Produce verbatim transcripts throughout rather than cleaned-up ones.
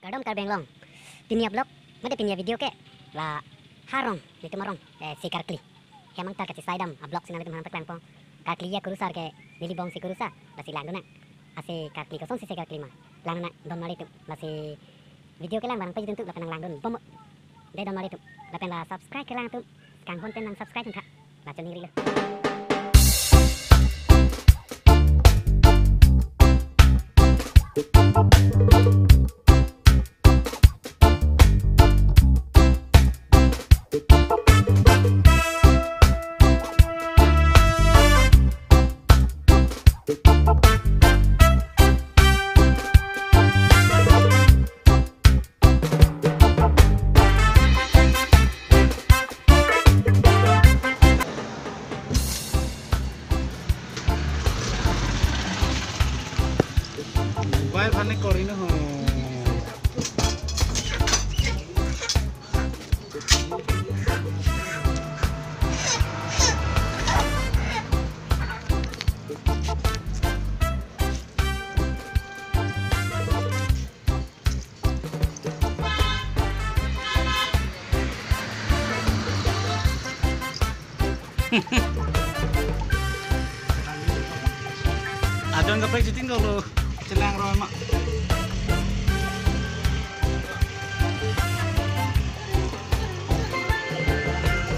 Kardom Karbi Anglong. Pini a-vlog, mate pini a-video ke la ha arong, nelitum arong, eh, si karkli. Hem angtar kachesaidam a-vlog si nanglitum aphan paklangpo. Karkli ya kurusar ke neli bong si kurusa, lasi langdun nang. Ase karkli kosonsi se karkli ma, langdun nang donmar atum. Lasi video kelang abang pajutun tu lapen nanglangdun bom. Dei donmar atum. Lapen la subscribe kelang atum, kanghon pen nang subscribe tha. Lachin ningrilo. Mobile phone kori na ho. Adon kaprek chitin dolo, chelang roi ma.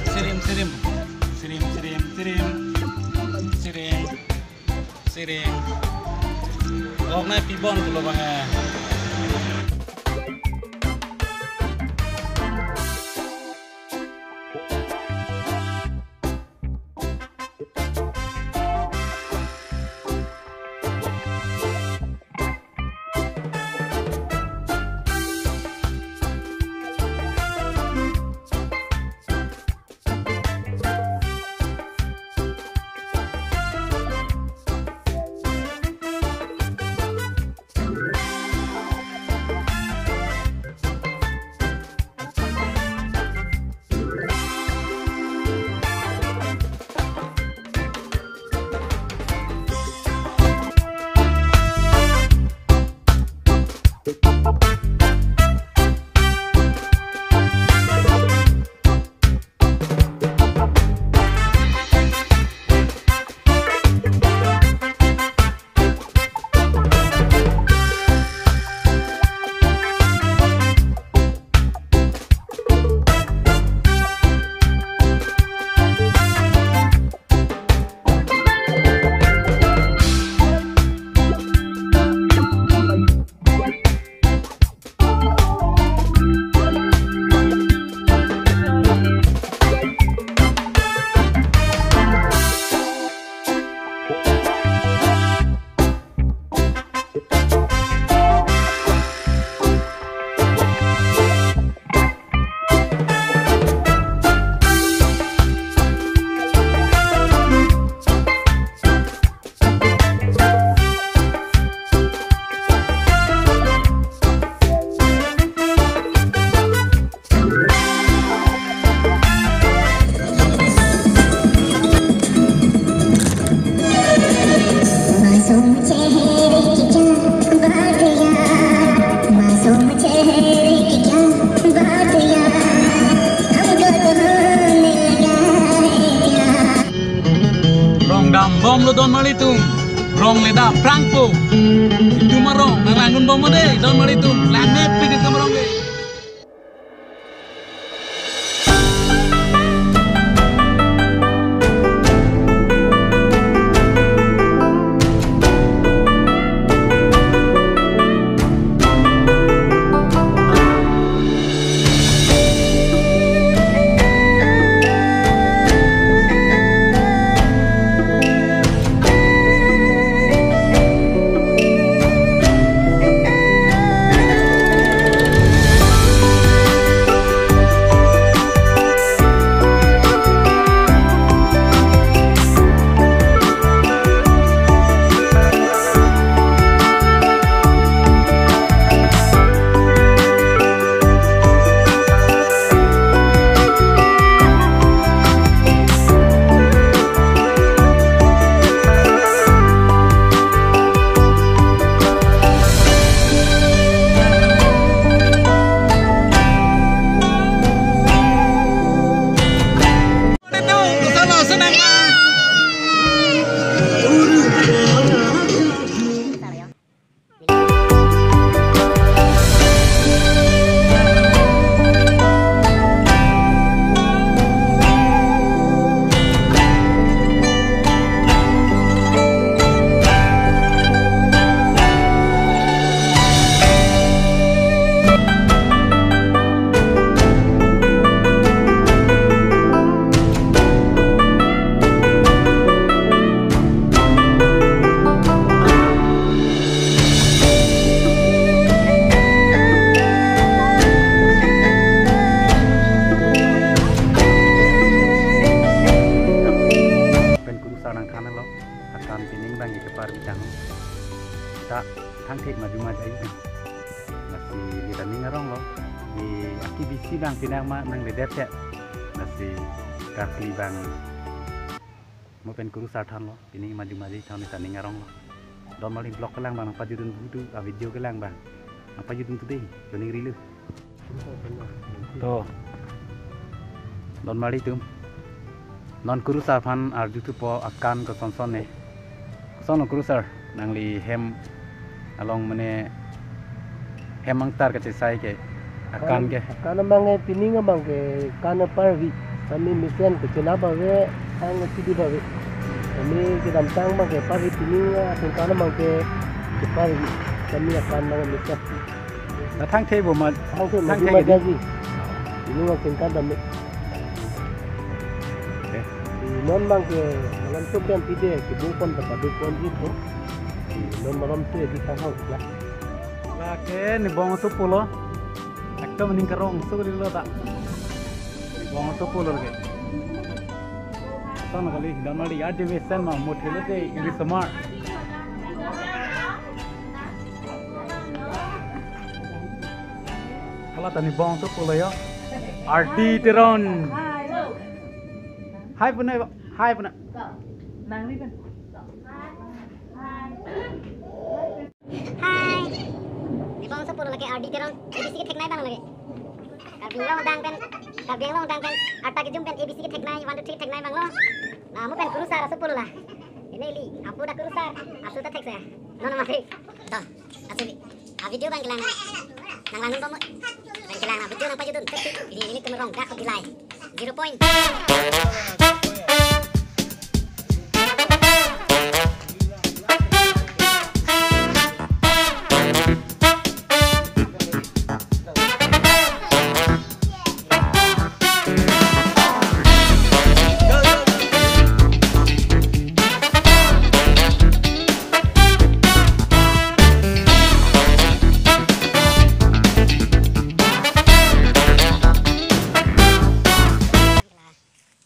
Sirim, sirim. Sirim, sirim, sirim. Sirim. Siring. Oknai pibon pulo bang eh. मासूम चेहरे की क्या बात यार, मासूम चेहरे की क्या बात यार, हमको तो होने लगा है प्यार। Rong dambomlo donmar atum, rong le dam prangpo. Itum arong nanglangdun bom dei donmar atum, langnepik itum arong dei. Kam pining bang ke kepar bidang. Ta thangthek maju maju aja. Lasi neli ta ning arong lo. Di aki bisi bang pinang ma nangledet ya. Lasi karkli bang mo pen kurusar thanlo. Pining maju maju than neli ta ning arong lo. Don Mari vlog kelang bang nangpajutdun, budu a video kelang bang nangpajutdun today. Kuning rilu. To. Don Mari atum. Non kurusar aphan arjuthupo akan kosonson ne. Koson kurusar nangli hem along mane hem angtar kachesai ke akan ke. Akan abang ke pining abang ke kan parvi. Kami mesen kechenap ave, ang kidi ave. Kami kedamtang abang ke parvi, pining atum kan abang ke parvi. Kami akan abang mesen. Na thangthek bo ma. Thangthek ma, thangthek ma di. Jadi. Ini ma tingkat dami. Oke. Di non abang ke malam tu kan pide ke bukon tempat bukon gitu. Di non malam tu di kahal ya. Lake neli bong asopo lo. Ekdom ning karong so di lo ta. Neli bong asopo lo ke. Sana kali Don Mari ya, di mesen ma motel te ili semar. Hala ta neli bong asopo lo yo. R D Teron. Hi puna, hi puna. Nangli pen. Hi. Neli bong asopo lo lake R D Teron. A B C ketheknei abang lake. Karbi Anglong adang pen, Karbi Anglong adang pen, arta kejum pen A B C ketheknei, one, two, three ketheknei abang lo. Na mo pen kurusar asopo lo la. Ini ili, apo dak kurusar, aso ta thekse. Non mati. To, aso di. A video abang kelang. Nanglang bom. Abang kelang na video nangpajutdun. Ini, ini kemerong dak dilai. Zero point.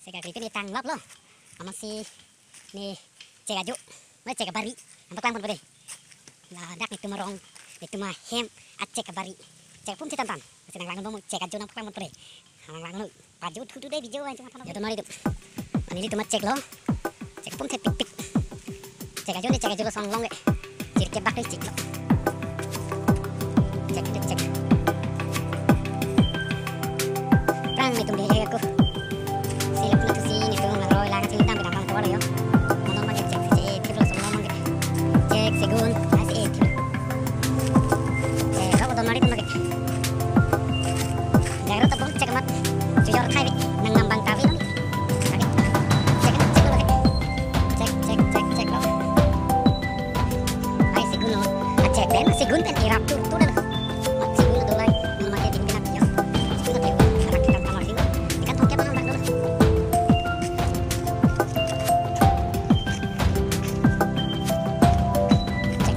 Chek akri pen etang lop lo. Amatsi ne chek ajo, ma chek abari. Nangpaklang pon pore. Ladak netum arong, netum ahem, achek abari. Chek pum si tam tam. Masi nanglang bom chek ajo nangpaklang pon pore. Nanglang noi. Pajut hudu dei video aja apa. Ya, Don Mari atum. Mane ilitum chek lo. Chek pum thek pik pik. Chek ajo ne chek ajo lo song long ke. Chir chek bak dei chek lo. Chek dei chek. Prang netum dei aku. Silip na tusi netum lang roi lang sing tam bidang lang tawar yo. Mano mane chek si chek lo song long ke. Chek segun, asi eh. Chek lo Don Mari atum lagi. Jagrot abang chek amat. Chujor thai nang nambang tavi lo. Chek, chek lo, chek. Chek, chek, chek, chek lo. Ai, segun lo. Ah, chek pen, segun pen irap tur tur lo. Mat segun lo dulai. Nang mati di pinap yo. Segun lo, arak kita kamar sini. Ikan tongke bang lo. Chek,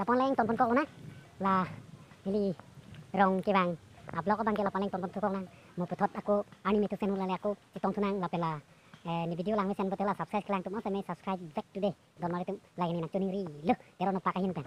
pon lang ton pon kok nang. La neli rong kevang a-vlog abang ke la pon lang ton pon kok nang. Mo puthot ako arni metu sen hu lale ako chetong thu nang lapen la, eh, ne video langmesen pote la subscribe kelang atum oseme subscribe back today. Don mari atum like ni nang chuning ri lo. Tero no pa kahin pen.